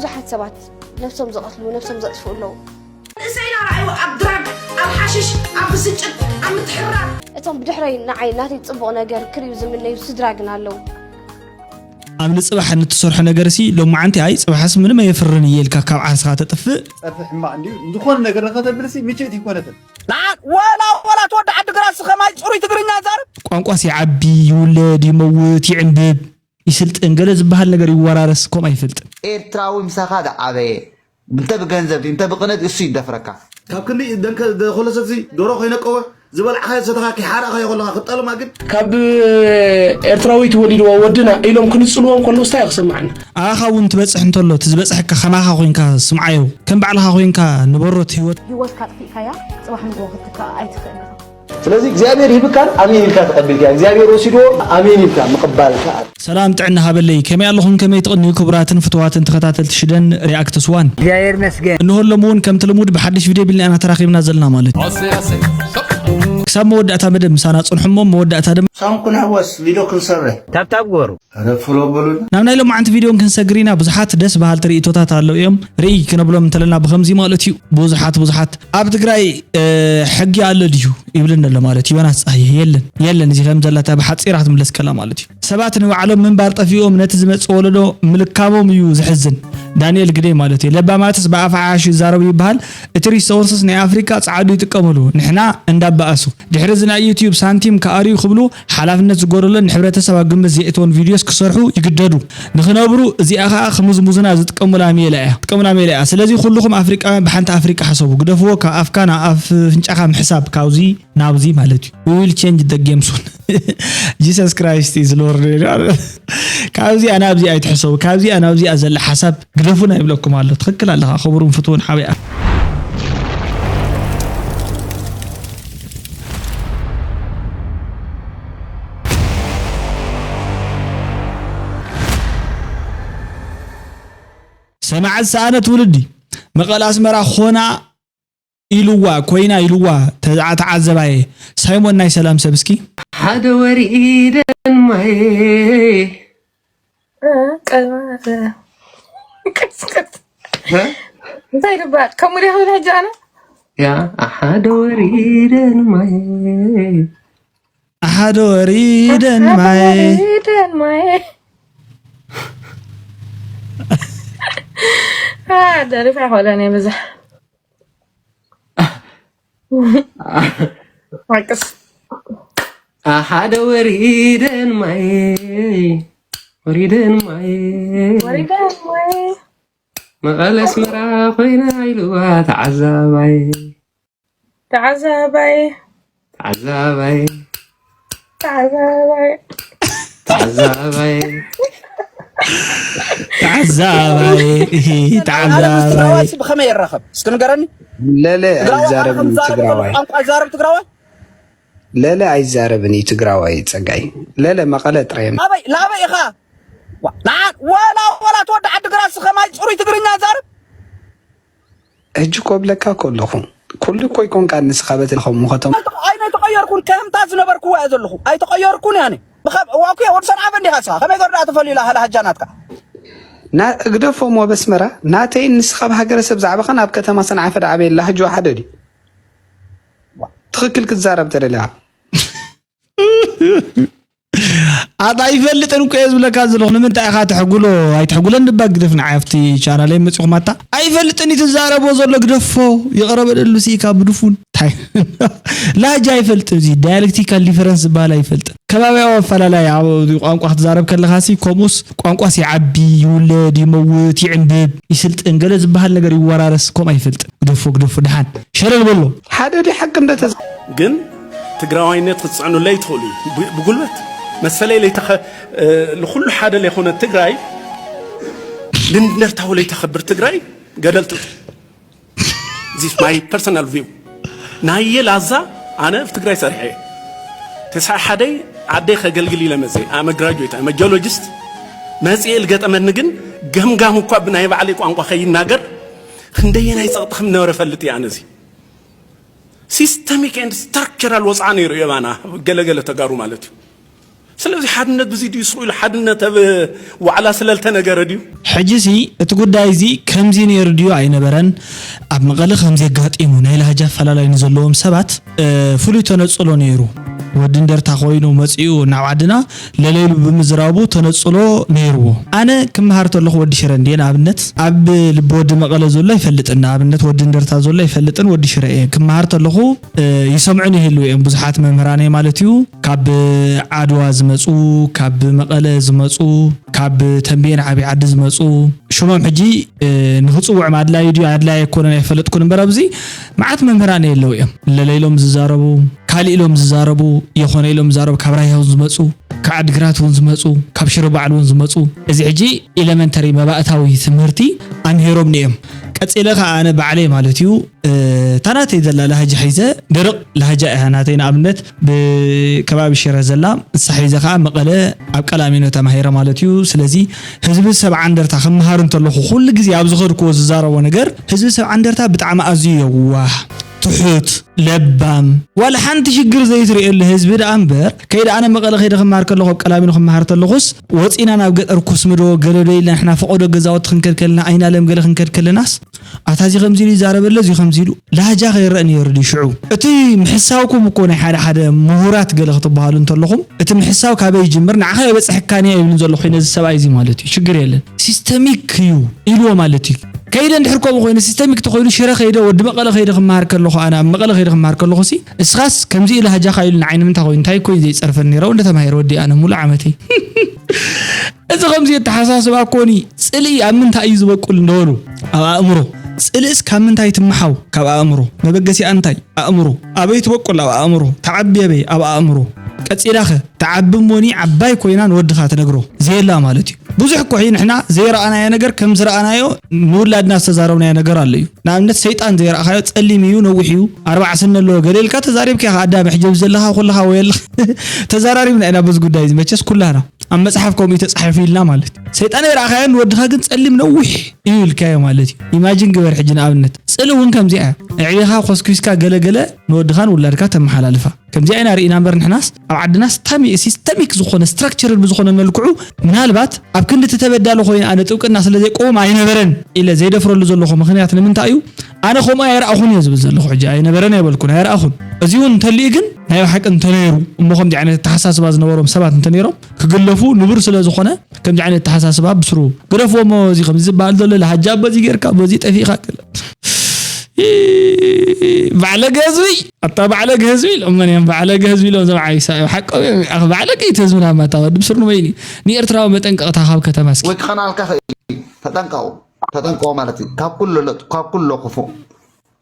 ብዙሓት ሰባት ነብሶም ዝቐትሉ፣ ነብሶም ዘጥፍኡ ኣለዉ። ንእሰይና ረኣዩ ኣብ ድራግ፣ ኣብ ሓሽሽ፣ ኣብ ብስጭት፣ ኣብ ምትሕርራር። እቶም ብድሕረይ ንዓይ ናተይ ጽቡቕ ነገር ክርእዩ ዝምነዩ ስድራ ግን ኣለዉ። ኣብ ንጽባሕ ንትሰርሖ ነገርሲ ሎማዓንቲ ኣይ ጽባሕስ ምንም ኣየፍርን እየ ኢልካ ካብ ዓርስኻ ተጥፍእ። ጸርፊ ሕማቕ እንድዩ። ዝኾነ ነገር ንኸተብልሲ ምችእቲ ይኮነትን። ንዓ ወላ ወላ ትወዲ ዓዲ ግራት ስኸማይ ጽሩይ ትግርኛ ዛርብ። ቋንቋስ ይዓቢ፣ ይውለድ፣ ይመውት፣ ይዕንብብ፣ ይስልጥን፣ ገለ ዝበሃል ነገር ይወራረስ፣ ከምኡ ኣይፈልጥን። ኤርትራዊ ምሳኻ ዝዓበየ፣ እንተ ብገንዘብ ድዩ፣ እንተ ብቕነት እሱ ይደፍረካ። ካብ ክንዲ ደንከ-፣ ደኮለሰትሲ ዶሮ ከይነቀወ ዝበልዕኻዮ ዝሰተኻ ኪሓራእኻዮ ከለኻ ክጠልማ ግን ካብ ኤርትራዊ ተወሊድዋ ወድና ኢሎም ክንጽልዎም ከለውስ እንታይ እዩ ክስምዓና? ኣኻ እውን ትበጽሕ እንተሎ፣ እቲ ዝበጽሐካ ከማኻ ኮይንካ ስምዓዮ። ከም ባዕልኻ ኮይንካ ንበሮት ህይወት። ህይወትካ ኣጥፊእካያ፣ ጽባሕ ንግሆ ክትክኣ ኣይትኽእልን ኢኻ። ስለዚ እግዚኣብሔር ሂብካን ኣሜን ኢልካ ተቐቢልካያ፣ እግዚኣብሔር ወሲድዎ ኣሜን ኢልካ ምቕባል ከኣ። ሰላም ጥዕና ሃበለይ፣ ከመይ ኣለኹም? ከመይ ትቕንዩ ክቡራትን ፍቱዋትን ተኸታተልቲ ሽደን ሪኣክትስ ዋን? እግዚኣብሔር ይመስገን። እንሆ ሎም እውን ከምቲ ልሙድ ብሓድሽ ቪድዮ ቢልና ኢና ተራኺብና ዘለና ማለት እዩ። ኣሰይ፣ ኣሰይ። ሰብ። ክሳብ መወዳእታ መደብ ምሳና ጽንሑ እሞ መወዳእታ ድማ ሳም ክንሕወስ ቪድዮ ክንሰርሕ። ታብታብ ግበሩ። ኧረ ፍሎ በሉና። ናብ ናይ ሎማዓንቲ ቪድዮ ክንሰግር ኢና። ብዙሓት ደስ በሃልቲ ርእይቶታት ኣለዉ እዮም። ርእይ ክነብሎም እንተለና ብኸምዚ ማለት እዩ። ብዙሓት፣ ብዙሓት ኣብ ትግራይ፣ እ፣ ሕጊ ኣሎ ድዩ ይብልን ኣሎ ማለት እዩ። ዮናስ ጸሃየ፣ የለን፣ የለን። እዚ ከም ዘላታ ብሓጺራ ክትምለስ ከላ ማለት እዩ። ሰባት ንባዕሎም ምንባር ጠፊኦም ነቲ ዝመጽእ ወለዶ ምልካሞም እዩ ዘሕዝን። ዳንኤል ግደይ ማለት እዩ። ለባማትስ ብኣፍ ዓያሹ ይዛረቡ ይበሃል። እቲ ሪሶርስስ ናይ ኣፍሪቃ ጸዓዱ ይጥቀምሉ። ንሕና እንዳበኣሱ። ድሕሪ እዚ ናይ ዩትዩብ ሳንቲም ክኣርዩ ክብሉ ሓላፍነት ዝጎደሎን ንሕብረተሰብ ኣብ ግምት ዘየእተወን ቪድዮስ ክሰርሑ ይግደዱ። ንኽነብሩ እዚኣ ኸኣ ክምዝሙዙና ዝጥቀሙላ ሜላ እያ። ዝጥቀሙላ ሜላ እያ። ስለዚ ኩልኹም ኣፍሪቃውያን ብሓንቲ ኣፍሪቃ ሕሰቡ። ግደፍዎ ካብ ኣፍካ ናብ ኣፍ ፍንጫኻ ምሕሳብ ካብዚ ናብዚ ማለት እዩ። We will change the game soon. Jesus Christ is Lord. ካብዚኣ ናብዚኣ ኣይትሕሰቡ። ካብዚኣ ናብዚኣ ዘላ ሓሳብ ግደፉና ይብለኩም ኣሎ። ትኽክል ኣለኻ ክቡርን ፍቱውን ሓውያ። ሰማዕት ሰኣነት ውልዲ መቐለ ኣስመራ ኾና ኢልዋ፣ ኮይና ኢልዋ፣ ተዓ-፣ ተዓዘባየ። ሳይሞን ናይ ሰላም ሰብ እስኪ። ሓደ ወሪደን ማየ። እ፣ ቀ-፣ ቀስ፣ ቀስ። እ? እንታይ ልባ? ከምኡ ድየ ክብል ሕጂ ኣነ? ያ፣ ሓደ ወሪደን ማየ። ሓደ ወሪደን ማየ። ወሪደን ማየ። አ፣ ደሪፈ ኣይክእሎን እየ ብዙሕ። ማቅስ። ኣሓደ ወሪደን ማይ፣ ወሪደን ማይ። ወሪደን ማይ። መቐለ ኣስመራ ኮይና ኢልዋ ተዓዛባይ። ተዓዛባይ። ተዓዛባይ። ተዓዛባይ። ተዓዛባይ። ተዓዛባይ፣ እሂ፣ ተዓዛባይ። ትግራዋይ ሲ ብኸመይ ይራኸብ? እስኪ ንገረኒ። ለለ ትግራዋይ ኣይዛረብን ከምዛ ትግራዋይ። ቋንቋ ይዛረብ ትግራዋይ? ለለ ኣይዛረብን እዩ ትግራዋይ፣ ጸጋይ። ለለ መቐለ ጥራይ እዮም። ኣበይ፣ ላበይ ኢኻ? ዋ-፣ ንዓ-፣ ወላ፣ ወላ ትወዲ ዓዲ ግራት ስኸማይ ጽሩይ ትግርኛ ዛረብ? ሕጂ እኮ እብለካ እኮ ኣለኹ። ኩሉ እኮ ኣይኮንካን ንስኻ በቲ ለኸም ሙኸቶም። ኣይተ-፣ ኣይተቐየርኩን፣ ከምታ ዝነበርኩ እየ ዘለኹ። ኣይተቐየርኩን እየ ኣነ። ብኸ-፣ ዋኩ እየ ወዲ ሰንዓፈ እንዲኻ ንስኻ። ከመይ ገይሩ ደኣ ተፈልዩ ላሃ ላሃጃ ናትካ? ና-፣ እግደፎም ወበስመራ፣ ናተይን ንስኻ ብሃገረሰብ ዛዕባኻን ኣብ ከተማ ሰንዓፈ ደኣ ኣበይ ላሃጅኡ ሓደ ድዩ? ትኽክል ክትዛረብ ተደሊኻ። ኣታ ኣይፈልጥን እኮ እየ ዝብለካ ዘለኹ። ንምንታይ ኢኻ ተሕጉሎ? ኣይትሕጉለን ድባ ግደፍ ንዓይ ኣብቲ ቻናለይ መጺኹም ኣታ። ኣይፈልጥን እዩ ትዛረቦ ዘሎ ግደፎ። ይቕረ በለሉ ሲኢካ ብድፉን። ታይ? ላጃ ኣይፈልጥን፣ እዚ ዳያሌክቲካል ዲፈረንስ ዝበሃል ኣይፈልጥን። ከባቢያዊ ኣፈላላይ ኣብ ቋንቋ ክትዛረብ ከለኻ ሲ፣ ከምኡስ ቋንቋስ ይዓቢ፣ ይውለድ፣ ይመውት፣ ይዕንብብ፣ ይስልጥን፣ ገለ ዝበሃል ነገር ይወራረስ፣ ከምኡ ኣይፈልጥን። ግደፎ፣ ግደፎ፣ ደሓን ሸለል በሎ። ሓደ ድዩ ሓቂ እንደተ- ግን ትግራዋይነት ክትጽዕኑለይ ትኽእሉ እዩ። ብ-፣ ብጉልበት መሰለይ ለይተኸ-፣ እ፣ ንኹሉ ሓደ ለይኮነ ትግራይ ልንደርታው ለይተኸብር ትግራይ ገደል ትእቱ። This is my personal view። ናየ ላዛ ኣነ ኣብ ትግራይ ሰሪሐ እየ። ተስዓ ሓደይ ዓደይ ከገልግል ኢለ መፅየ። I'm a graduate, I'm a geologist። መፅየ ልገጠመኒ ግን ገምጋም እኳ ብናይ ባዕለይ ቋንቋ ከይናገር ክንደየናይ ፀቕጢ ከም ነበረ ፈልጥ እየ ኣነ። እዚ ሲስተሚክ ኤንድ ስትራክቸራል ወፅዓ ነይሩ የባና ገለገለ ተጋሩ ማለት እዩ። ስለዚ ሓድነት ብዚ ድዩ ስቕ ኢሉ ሓድነት ኣብ ዋዕላ ስለልተ ነገረ ድዩ? ሕጂሲ እቲ ጉዳይ እዚ ከምዚ ነይሩ ድዩ ኣይነበረን? ኣብ መቐለ ከምዚ ኣጋጢሙ ናይ ላህጃ ኣፈላላይ ንዘለዎም ሰባት ፍሉይ ተነፅሎ ነይሩ። ወዲ እንደርታ ኮይኑ መፂኡ ናብ ዓድና ለለይሉ ብምዝራቡ ተነፅሎ ነይርዎ። ኣነ ክመሃር ተለኹ ወዲ ሽረ እንድየ ንኣብነት ኣብ ልቢ ወዲ መቐለ ዘሎ ኣይፈልጥን፣ ንኣብነት ወዲ እንደርታ ዘሎ ኣይፈልጥን፣ ወዲ ሽረ እየ ክመሃር ተለኹ ይሰምዑን ይህልው እዮም ብዙሓት መምህራነይ ማለት እዩ። ካብ ዓድዋ ዝመፁ፣ ካብ መቐለ ዝመፁ፣ ካብ ተንቤን ዓብዪ ዓዲ ዝመፁ ሽሞም ሕጂ ንክፅውዖም ኣድላዩ ድዩ ኣድላዩ ኣይኮነን ኣይፈለጥኩን እምበር ኣብዚ መዓት መምህራን የለው እዮም። ለለይሎም ዝዛረቡ፣ ካልእ ኢሎም ዝዛረቡ፣ የኾነ ኢሎም ዝዛረቡ፣ ካብ ራያ እውን ዝመፁ፣ ካብ ዓድግራት እውን ዝመፁ፣ ካብ ሽረ በዓል እውን ዝመፁ። እዚ ሕጂ ኤለመንተሪ መባእታዊ ትምህርቲ ኣምሂሮምኒ እዮም። ቀፂለ ከዓ ኣነ ባዕለይ ማለት እዩ እታ ናተይ ዘላ ላህጃ ሒዘ ደረቕ ላህጃ እያ ናተይ ንኣብነት ብከባቢ ሽረ ዘላ ንሳ ሒዘ ከዓ መቐለ ኣብ ቀላሚኖ ተማሂረ ማለት እዩ። ስለዚ ህዝቢ ሰብዓ እንደርታ ክመሃር እንተለኹ ኩሉ ግዜ ኣብ ዝኸድክዎ ዝዛረቦ ነገር ህዝቢ ሰብዓ እንደርታ ብጣዕሚ ኣዝዩ የዋህ ትሑት ለባም ዋላ ሓንቲ ሽግር ዘይትርእየሉ ህዝቢ ደኣ እምበር ከይደ ኣነ መቐለ ከይደ ክመሃር ከለኹ ኣብ ቀላሚኖ ክመሃር ተለኹስ ወፂና ናብ ገጠር ኩስምዶ ገለዶ ኢልና ንሕና ፈቐዶ ገዛውቲ ክንከድ ከለና ኣይናለም ገለ ክንከድ ከለናስ ኣታ እዚ ከምዚ ኢሉ ይዛረበለ እዚ ከምዚ ኢሉ ላህጃ ከይረአ ነይሩ ድዩ ሽዑ? እቲ ምሕሳውኩም እኮ ናይ ሓደ ሓደ ምሁራት ገለ ክትበሃሉ እንተለኹም እቲ ምሕሳው ካበይ ይጅምር ንዓኻ የበፅሐካን እያ ይብልን ዘሎ ኮይኑ እዚ ሰብኣይ እዚ ማለት እዩ ሽግር የለን ሲስተሚክ እዩ ኢልዎ ማለት እዩ ከይደ እንድሕር ከምኡ ኮይኑ ሲስተሚክ ተኮይኑ ሽረ ከይደ ወዲ መቐለ ከይደ ክመሃር ከለኹ ኣነ ኣብ መቐለ ከይደ ክመሃር ከለኹ ሲ እስኻስ ከምዚ ኢሉ ላህጃኻ ኢሉ ንዓይ ንምንታይ ኮይኑ እንታይ እኮ እዩ ዘይፀርፈኒ ረው እንደተማሂረ ወዲ ኣነ ሙሉ ዓመተይ እዚ ከምዚ ኣተሓሳስባ ኮኒ ጽልኢ ኣብ ምንታይ እዩ ዝበቁል እንደበሉ ኣብ ኣእምሮ ጽልእስ ካብ ምንታይ ትመሓው ካብ ኣእምሮ መበገሲኣ እንታይ ኣእምሮ ኣበይ ትበቁል ኣብ ኣእምሮ ተዓቢ ኣበይ ኣብ ኣእምሮ ቀጺላኸ ተዓቢ እሞኒ ዓባይ ኮይና ንወድኻ ትነግሮ ዘየላ ማለት እዩ ብዙሕ እኮ እዩ ንሕና ዘይረኣናዮ ነገር ከም ዝረኣናዮ ንውላድና ዝተዛረብናዮ ነገር ኣሎ እዩ ንኣብነት ሰይጣን ዘይረኣኻዮ ጸሊም እዩ ነዊሕ እዩ ኣርባዓ ስኒ ኣለዎ ገለ ኢልካ ተዛሪብካ ኢኻ ኣዳሚ ሕጂ ኣብዚ ዘለኻ ኩልኻ ወይ ኣለኻ ተዛራሪብና ኢና በዚ ጉዳይ እዚ መቸስ ኩላና ኣብ መጽሓፍ ከምኡ ተጻሒፉ ኢልና ማለት ሰይጣን ኣይረኣኻዮን ንወድኻ ግን ጸሊም ነዊሕ እዩ ኢልካዮ ማለት እዩ ኢማጂን ግበር ሕጂ ንኣብነት ጽል እውን ከምዚኣ እያ ኣዕቢኻ ኮስኪስካ ገለገለ ንወድኻን ውላድካ ተመሓላልፋ ከምዚኣ ኢና ርኢና እምበር ንሕናስ ኣብ ዓድና ስታሚ ሲስተሚክ ዝኾነ ስትራክቸርድ ብዝኾነ መልክዑ ምናልባት ኣብ ክንዲ እቲ ተበዳሊ ኮይኑ ኣነ ጥብቅና ስለ ዘይቀውም ኣይነበረን ኢለ ዘይደፍረሉ ዘለኹ ምኽንያት ንምንታይ እዩ ኣነ ከምኡ ኣይረኣኹን እየ ዝብል ዘለኹ ሕጂ ኣይነበረን ኣይበልኩን ኣይረኣኹን እዚ እውን እንተልዩ ግን ናይ ብሓቂ እንተነይሩ እሞ ከምዚ ዓይነት ኣተሓሳስባ ዝነበሮም ሰባት እንተነይሮም ክግለፉ ንቡር ስለ ዝኾነ ከምዚ ዓይነት ኣተሓሳስባ ብስሩ ግደፍዎ እሞ እዚ ከምዚ ዝበሃል ዘሎ ለሃጃ በዚ ጌርካ በዚ ጠፊእካ ባዕለገ ህዝቢ ኣታ ባዕለገ ህዝቢ ኢሎም መን እዮም ባዕለገ ህዝቢ ኢሎም ዘም ዓቢሳ እዮም ሓቆም እዮም ኣኽ ባዕለገ እዩ ህዝብና ማታ ወዲ ብስሩ ንበይኒ ንኤርትራዊ መጠንቀቕታ ካብ ከተማ እስኪ ወይ ክኸናልካ ኽእል እዩ ተጠንቀቑ ተጠንቀቑ ማለት እዩ ካብ ኩሉ ለጥ ካብ ኩሉ ክፉእ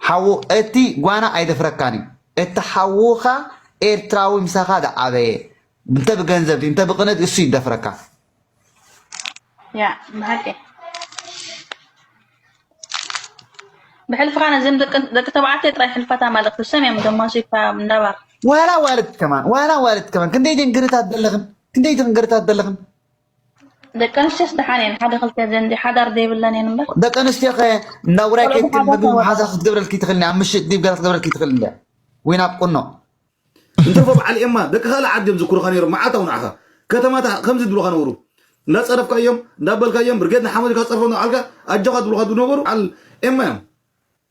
ሓዉ እቲ ጓና ኣይደፍረካን እዩ እቲ ሓዉኻ ኤርትራዊ ምሳኻ ዝዓበየ እንተ ብገንዘብ እንተ ብቕንት እሱ ይደፍረካ ያ ብሓቂ ብሕልፍኻ ነዘም ደቂ ተባዕትዮ ጥራይ ሕልፋት ኣማልእኽቲ ሰም እዮም ደማሲካ እንዳባር ዋላ ዋልድ ከማን ዋላ ዋልድ ከማን ክንደይ ደንግርታት ዘለኽን ክንደይ ደንግርታት ዘለኽን ደቂ ኣንስትዮስ ደሓን እየን ሓደ ክልተ ዘንዲ ሓዳር ዘይብለን እየን እምበር ደቂ ኣንስትዮ ከ እንዳ ውራይ ከይትክል ምግቢ መሓዛ ክትገብረልኪ ትኽእል ኣብ ምሽጥ ዲብ ገዛ ክትገብረልኪ ትኽእል እንድያ ወይ ናብ ቁኖ እንትርፎ በዓል ኤማ ደቂ ካልእ ዓዲ እዮም ዝኩሩኻ ነይሮም መዓልታዊ ንዓኻ ከተማታ ከምዚ ድብሉኻ ነበሩ እንዳጸረፍካዮም እንዳበልካዮም ብርጌድ ንሓመዱ ካጸርፎ ንዓልካ ኣጆኻ ድብሉኻ ዝነበሩ በዓል ኤማ እዮም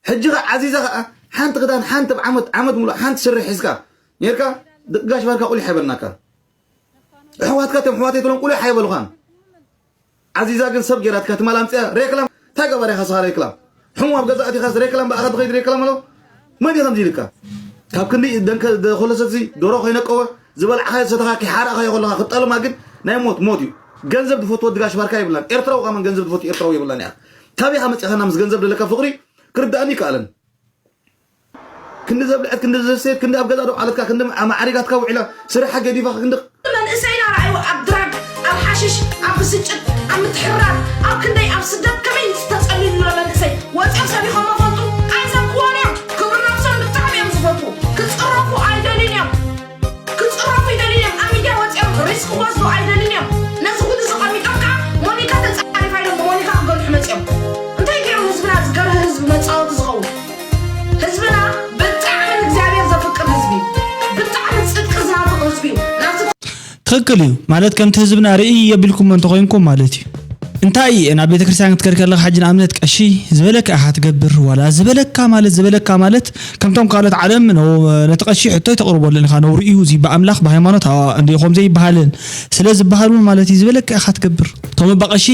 ሕጂ ኸ ዓዚዛ ኸኣ ሓንቲ ክዳን ሓንቲ ዓመት ዓመት ሙሉእ ሓንቲ ስረ ሒዝካ ነርካ ደቂ ጋሽ ባርካ ቁሊሕ ኣይበልናካ ኣሕዋትካ እቶም ኣሕዋተይ ትብሎም ቁሊሕ ኣይበሉኻን ዓዚዛ ግን ሰብ ጌራትካ ትማል ኣምፅያ ሬክላም እንታይ ገባር ኢኻ ስኻ ሬክላም ሕሙ ኣብ ገዛ ኣቲኻስ ሬክላም ብኣኻ ትኸይድ ሬክላም ኣሎ መን እዩ ከምዚ ኢልካ ካብ ክንዲ ደንከ ደኮለሰትሲ ዶሮ ከይነቀወ ዝበልዓኻዮ ዝሰተኻ ኪሓረእኻዮ ከለኻ ክጠልማ ግን ናይ ሞት ሞት እዩ ገንዘብ ዝፈትዎ ድጋሽ ባርካ የብላን ኤርትራዊ ቃመን ገንዘብ ዝፈትዎ ኤርትራዊ የብላን እያ ካበይ ኢኻ መፂኻና ምስ ገንዘብ ዘለካ ፍቕሪ ክርዳእኒ ይከኣለን ክንዲ ዘብልዐት ክንዲ ዘሰየት ክንዲ ኣብ ገዛ ደው ዓለትካ ክንዲ ኣማዕሪጋትካ ውዒላ ስራሓ ገዲፋ ክንዲ መንእሰይና ረኣይዎ ኣብ ድራግ ኣብ ሓሽሽ ኣብ ብስጭት ኣብ ምትሕርራር ኣብ ክንደይ ኣብ ስደት ከመይ ተጸሊሉ ዘሎ መንእሰይ ወጺኦም ሰብ ይኸሞ ፈልጡ ኣይሰብክዎን እዮም ክብሪ ነብሶም ብጣዕሚ እዮም ዝፈትዉ ክጽረፉ ኣይደልዩን እዮም ክጽረፉ ይደልዩ እዮም ኣብ ሚድያ ወጺኦም ሪስክ ክወስዱ ኣይደልዩን እዮም ነዚ ኩሉ ዝቐሚጦም ከዓ ሞኒካ ተጻሪፋ ኢሎም ብሞኒካ ክገንሑ መጺኦም እንታይ ገይሩ ህዝብና ዝገርህ ህዝቢ መጻወቲ ዝኸውን ህዝብና ብጣዕሚ ንእግዚኣብሔር ዘፍቅር ህዝቢ እዩ። ብጣዕሚ ፅድቂ ዝናፍቕ ህዝቢ እዩ። ናብቲ ትክክል እዩ ማለት ከምቲ ህዝብና ርእይ የቢልኩሞ እንተኮይንኩም ማለት እዩ። እንታይ ናብ ቤተክርስትያን ክትከድ ከለካ ሕጂ ንኣብነት ቀሺ ዝበለካ ኢኻ ትገብር ዋላ ዝበለካ ማለት ዝበለካ ማለት ከምቶም ካልኦት ዓለም ነቲ ቀሺ ሕቶ ኣይተቕርበሉን ኢኻ ነውሪ እዩ እዚ ብኣምላኽ ብሃይማኖት እንዲኹም ዘይበሃልን ስለ ዝበሃል እውን ማለት እዩ ዝበለካ ኢኻ ትገብር እቶም ኣባ ቀሺ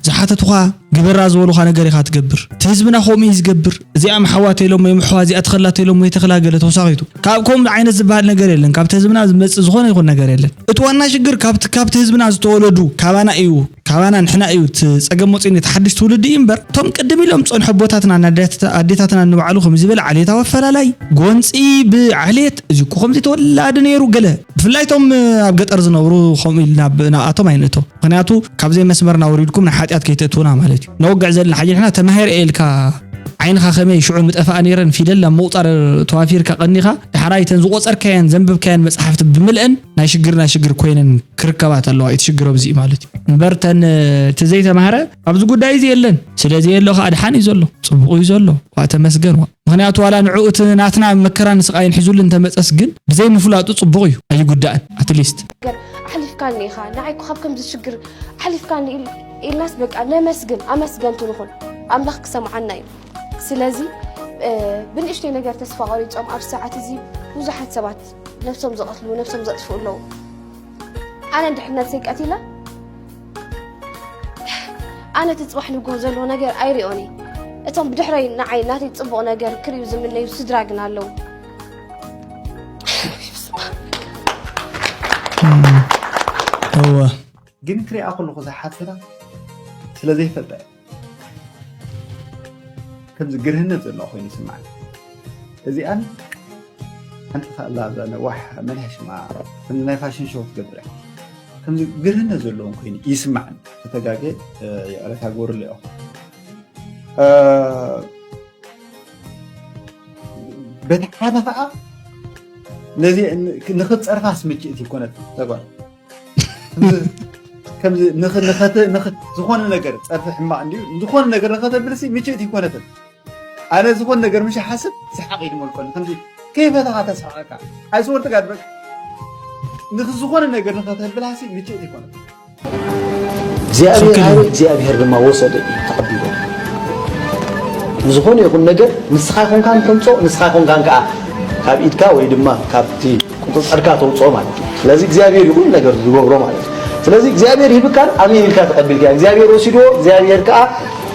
ዝሓተቱኻ ግበራ ዝበሉኻ ነገር ኢኻ ትገብር እቲ ህዝብና ከምኡ እዩ ዝገብር እዚኣ ምሓዋ ተይሎሞ ይምሕዋ እዚኣ ተኸላ ተይሎሞ ይተኽላ ገለ ተወሳኺቱ ካብ ከምኡ ዓይነት ዝበሃል ነገር የለን ካብቲ ህዝብና ዝመፅእ ዝኾነ ይኹን ነገር የለን እቲ ዋና ሽግር ካብቲ ካብቲ ህዝብና ዝተወለዱ ካባና እዩ ካባና ንሕና እዩ እቲ ፀገም መፂኡ ነቲ ሓድሽ ትውልዲ እዩ እምበር እቶም ቅድም ኢሎም ዝፀንሑ ኣቦታትና ኣዴታትና ንባዕሉ ከም ዝበለ ዓሌታዊ ኣፈላላይ ጎንፂ ብዓሌት እዚ እኮ ከምዚ ተወላዲ ነይሩ ገለ ብፍላይ እቶም ኣብ ገጠር ዝነብሩ ከምኡ ኢልና ንኣቶም ኣይንእቶ ምክንያቱ ካብዘይ መስመርና ወሪድኩም ናይ ሓጢኣት ከይተእትውና ማለት እዩ ነወግዕ ዘለና ሓጂ ንሕና ተማሂረ ኢልካ ዓይንኻ ከመይ ሽዑ ምጠፍኣ ነይረን ፊደል ናብ ምቑፃር ተዋፊርካ ቀኒኻ ዳሕራይ ተን ዝቆፀርካየን ዘንብብካየን መፅሓፍቲ ብምልአን ናይ ሽግር ናይ ሽግር ኮይነን ክርከባ ተለዋ እቲ ሽግር ኣብዚ ማለት እዩ እምበር ተን እቲ ዘይተማህረ ኣብዚ ጉዳይ እዚ የለን ስለዚ የሎ ከዓ ድሓን እዩ ዘሎ ፅቡቕ እዩ ዘሎ ዋ ተመስገን ዋ ምክንያቱ ዋላ ንዕኡ እቲ ናትና መከራን ስቃይን ሒዙሉ እንተመፀስ ግን ብዘይ ምፍላጡ ፅቡቕ እዩ ኣይጉዳእን ኣትሊስት ኣሕሊፍካኒ ኢኻ ንዓይ እኮ ካብ ከምዚ ሽግር ኣሕሊፍካኒ ኢልናስ በቃ ነመስግን ኣመስገንቲ ንኹን ኣምላኽ ክሰምዓና እዩ ስለዚ ብንእሽተይ ነገር ተስፋ ቆሪፆም ኣብ ሰዓት እዚ ብዙሓት ሰባት ነብሶም ዝቐትሉ ነብሶም ዘጥፍኡ ኣለዉ ኣነ እንድሕር ነብሰይ ቀቲለ ኣነ እቲ ፅባሕ ንግሆ ዘለዎ ነገር ኣይሪኦን እየ እቶም ብድሕረይ ንዓይ ናተይ ፅቡቕ ነገር ክርእዩ ዝምነዩ ስድራ ግን ኣለዉ እወ ግን ክሪኣ ከለኹ እዛ ሓፍትና ስለ ዘይፈልጣ እየ ከምዚ ግርህነት ዘለዎ ኮይኑ ይስምዓኒ እዚኣን ሓንቲ ከኣላ እዛ ነዋሕ መን ሽማ ከምዚ ናይ ፋሽን ሾው ትገብር እያ ከምዚ ግርህነት ዘለዎም ኮይኑ ይስምዓኒ ተተጋገ ይቕረታ ግበሩለይ ኢኹም በቲ ሓደ ከዓ ነዚ ንክትፀርፋስ ምችእቲ ይኮነት ተጓል ከምዚ ዝኾነ ነገር ፀርፊ ሕማቅ እንዲዩ ዝኾነ ነገር ንከተብልሲ ምችእቲ ይኮነትን ኣነ ዝኾነ ነገር ምሽ ሓስብ ስሓቅ ይድመልኮኒ ከምዚ ከይፈተኻ ተስሓቀካ ኣይስወርቲ ጋድበቅ ንዝኾነ ነገር ንከተብልሃሲ ምችእቲ ይኮነትን እግዚኣብሔር ሃበ እግዚኣብሔር ድማ ወሰደ እዩ ተቐቢሉ ዝኾነ ይኹን ነገር ንስኻ ይኾንካን ተምፅኦ ንስኻ ይኾንካን ከዓ ካብ ኢድካ ወይ ድማ ካብቲ ቁፅፅርካ ተውፅኦ ማለት እዩ ስለዚ እግዚኣብሔር ይኹን ነገር ዝገብሮ ማለት እዩ ስለዚ እግዚኣብሔር ሂብካን ኣሜን ኢልካ ተቐቢልካ እግዚኣብሔር ወሲድዎ እግዚኣብሔር ከዓ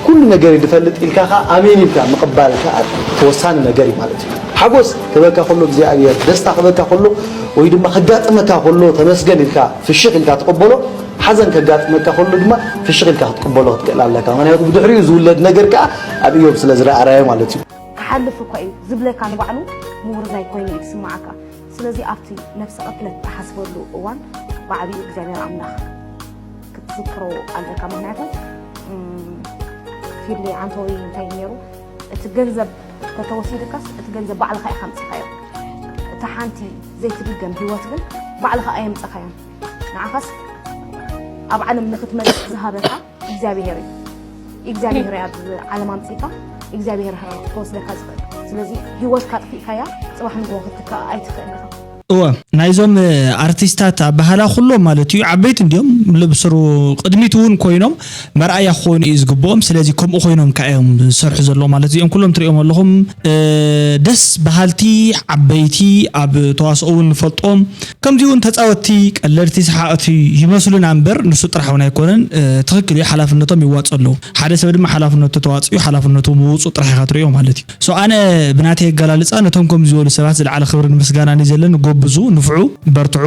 ኩሉ ነገር ዝፈልጥ ኢልካ ከዓ ኣሜን ኢልካ ምቕባል ከዓ ተወሳኒ ነገር እዩ ማለት እዩ ሓጎስ ክበካ ከሎ እግዚኣብሔር ደስታ ክበካ ከሎ ወይ ድማ ከጋጥመካ ከሎ ተመስገን ኢልካ ፍሽኽ ኢልካ ትቕበሎ ሓዘን ከጋጥመካ ከሎ ድማ ፍሽኽ ኢልካ ክትቅበሎ ክትክእል ኣለካ። ምኽንያቱ ብድሕሪኡ ዝውለድ ነገር ከኣ ኣብ እዮብ ስለ ዝረኣናዮ ማለት እዩ። ክሓልፍ እኳ እዩ ዝብለካ ንባዕሉ ምውርዛይ ኮይኑ እዩ ዝስምዓካ። ስለዚ ኣብቲ ነብሰ ቅትለት ትሓስበሉ እዋን ብዓቢኡ እግዚኣብሔር ኣምላኽ ክትዝክሮ ኣለካ። ምኽንያቱ ፊሊ ዓንተወይ እንታይ እዩ ነይሩ እቲ ገንዘብ ተተወሲድካስ እቲ ገንዘብ ባዕልኻ ኢኻ ኣምፂኻዮ። እታ ሓንቲ ዘይትድገም ህይወት ግን ባዕልኻ ኣየምፀኻዮን። ንዓኻስ ኣብ ዓለም ንኽትመጽእ ዝሃበካ እግዚኣብሔር እዩ እግዚኣብሔር እያ ኣብዚ ዓለም ኣምጺእካ እግዚኣብሔር ክወስደካ ዝኽእል ስለዚ ህይወትካ ጥፊእካያ ጽባሕ ንግሆ ክትትካእ ኣይትኽእል ኢኻ እወ ናይዞም ኣርቲስታት ኣባህላ ኩሎም ማለት እዩ ዓበይቲ እንዲዮም ልብስሩ ቅድሚት እውን ኮይኖም መርኣያ ክኾኑ እዩ ዝግብኦም ስለዚ ከምኡ ኮይኖም ከ እዮም ዝሰርሑ ዘለዉ ማለት እዚኦም ኩሎም ትሪኦም ኣለኹም ደስ በሃልቲ ዓበይቲ ኣብ ተዋስኦ እውን ንፈልጦም ከምዚ እውን ተፃወትቲ ቀለድቲ ሰሓቕቲ ይመስሉና እምበር ንሱ ጥራሕ እውን ኣይኮነን ትኽክል እዩ ሓላፍነቶም ይዋፁ ኣለዉ ሓደ ሰብ ድማ ሓላፍነቱ ተዋፅኡ ሓላፍነቱ ምውፁ ጥራሕ ኢኻ ትሪኦ ማለት እዩ so ኣነ ብናተይ ኣገላልፃ ነቶም ከምዚ ዝበሉ ሰባት ዝለዓለ ክብርን ምስጋናን እዩ ዘለኒ ጎብዙ ንፍዑ በርትዑ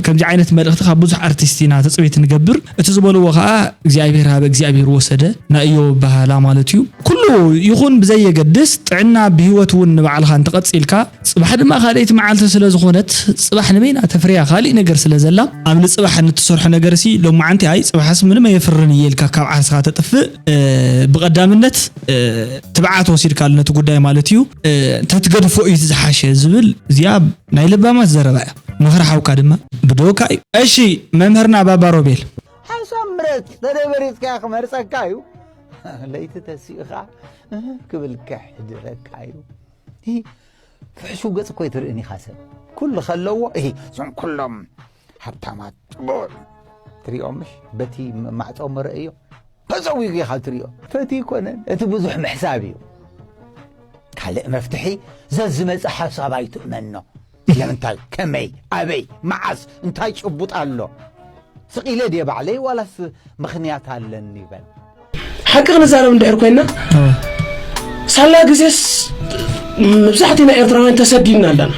ከምዚ ዓይነት መልእኽቲ ካብ ብዙሕ ኣርቲስት ኢና ትፅቢት ንገብር እቲ ዝበልዎ ከዓ እግዚኣብሔር ሃበ እግዚኣብሔር ወሰደ ናይ እዮብ ኣበሃህላ ማለት እዩ ኩሉ ይኹን ብዘየገድስ ጥዕና ብህይወት እውን ንባዕልኻ እንተቐፂልካ ፅባሕ ድማ ካልኣይቲ መዓልቲ ስለ ዝኾነት ፅባሕ ንበይና ተፍርያ ካሊእ ነገር ስለ ዘላ ኣብ ንፅባሕ ንትሰርሖ ነገር ሲ ሎማዓንቲ ኣይ ፅባሕስ ምንም ኣየፍርን እየ ኢልካ ካብ ዓርስኻ ተጥፍእ ብቐዳምነት ትብዓት ወሲድካሉ ነቲ ጉዳይ ማለት እዩ ተትገድፎ እዩ ዝሓሸ ዝብል እዚኣ ናይ ለባማት ዘረባ እያ ምኽሪ ሓውካ ድማ ብደውካ እዩ እሺ መምህርና ባባ ሮቤል ሓንሳብ ምረት ተደበሪፅካ ክመርፀካ እዩ ለይቲ ተሲእኻ ክብል ክሕድረካ እዩ ፍሕሹው ገፅ እኮ ኣይትርእን ኢኻ ሰብ ኩሉ ከለዎ እዞም ኩሎም ሃብታማት ጽቡቕ ትሪኦም፣ ምሽ በቲ ማዕጾ መረእዮ ተጸዊጉ ኢኻ ትሪኦ። ፈትዩ ይኮነን፣ እቲ ብዙሕ ምሕሳብ እዩ። ካልእ መፍትሒ፣ ዘዝመጽእ ሓሳብ ኣይትእመኖ። ስለምንታይ፣ ከመይ፣ ኣበይ፣ መዓስ፣ እንታይ ጭቡጥ ኣሎ? ስቕ ኢለ ድየ ባዕለይ ዋላስ ምኽንያት ኣለኒ ይበል። ሓቂ ክንዛረብ እንድሕር ኮይና፣ ሳላ ግዜስ መብዛሕትና ኤርትራውያን ተሰዲድና ኣለና።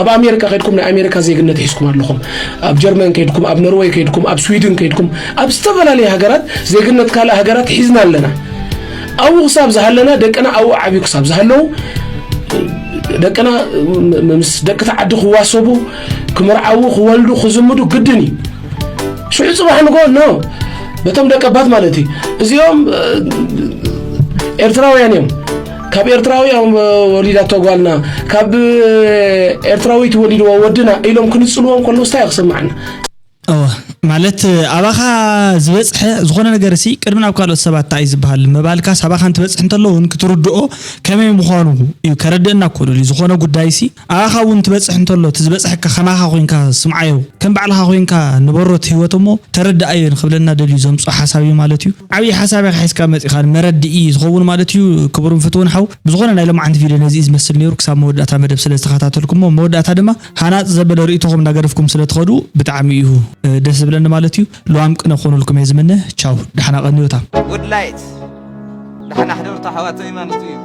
ኣብ ኣሜሪካ ከይድኩም ናይ ኣሜሪካ ዜግነት ሒዝኩም ኣለኹም፣ ኣብ ጀርመን ከይድኩም፣ ኣብ ኖርወይ ከይድኩም፣ ኣብ ስዊድን ከይድኩም፣ ኣብ ዝተፈላለዩ ሃገራት ዜግነት ካልእ ሃገራት ሒዝና ኣለና። ኣብኡ ክሳብ ዝሃለና፣ ደቅና ኣብኡ ዓብዩ ክሳብ ዝሃለዉ፣ ደቅና ምስ ደቂ ተዓዲ ክዋሰቡ፣ ክምርዓዉ፣ ክወልዱ፣ ክዝምዱ ግድን እዩ። ሽዑ ጽባሕ ንጎ ኖ በቶም ደቀባት ማለት እዩ። እዚኦም ኤርትራውያን እዮም። ካብ ኤርትራዊ እዮም ወሊዳቶ ጓልና፣ ካብ ኤርትራዊት ወሊድዎ ወድና ኢሎም ክንጽልዎም ከለዉ ስታይ ክስምዓና? እወ፣ ማለት ኣባኻ ዝበጽሐ ዝኾነ ነገር ሲ ቅድሚ ናብ ካልኦት ሰባት እንታይ እዩ ዝበሃል ምባልካስ ኣባኻ እንትበጽሕ እንተሎ እውን ክትርድኦ ከመይ ምዃኑ እዩ ከረድእና እኮ ደልዩ። ዝኾነ ጉዳይ ሲ ኣባኻ እውን ትበጽሕ እንተሎ እቲ ዝበጽሐካ ከማኻ ኮይንካ ስምዓዮ፣ ከም ባዕልኻ ኮይንካ ንበሮት ህይወት እሞ ተረድኣዮ ንኽብለና ደልዩ ዘምጽኦ ሓሳብ እዩ ማለት እዩ። ዓብዪ ሓሳብ ኢኻ ሒዝካ መጺኻ ንመረድኢ ዝኸውን ማለት እዩ። ክቡርን ፍትውን ሓው፣ ብዝኾነ ናይ ሎማዓንቲ ቪድዮ ነዚ እዩ ዝመስል ነይሩ። ክሳብ መወዳእታ መደብ ስለ ዝተኸታተልኩሞ መወዳእታ ድማ ሃናጺ ዘበለ ርእይቶኹም እናገደፍኩም ስለ ትኸዱ ብጣዕሚ እዩ ደስ ዝብለኒ ማለት እዩ። ልዋም ቅነ ክኾነልኩም እየ ዝምነ። ቻው፣ ደሓና ቀንዮታ። ጉድ ላይት ደሓና ሕደሩ ኣሕዋተይ ማለት እዩ።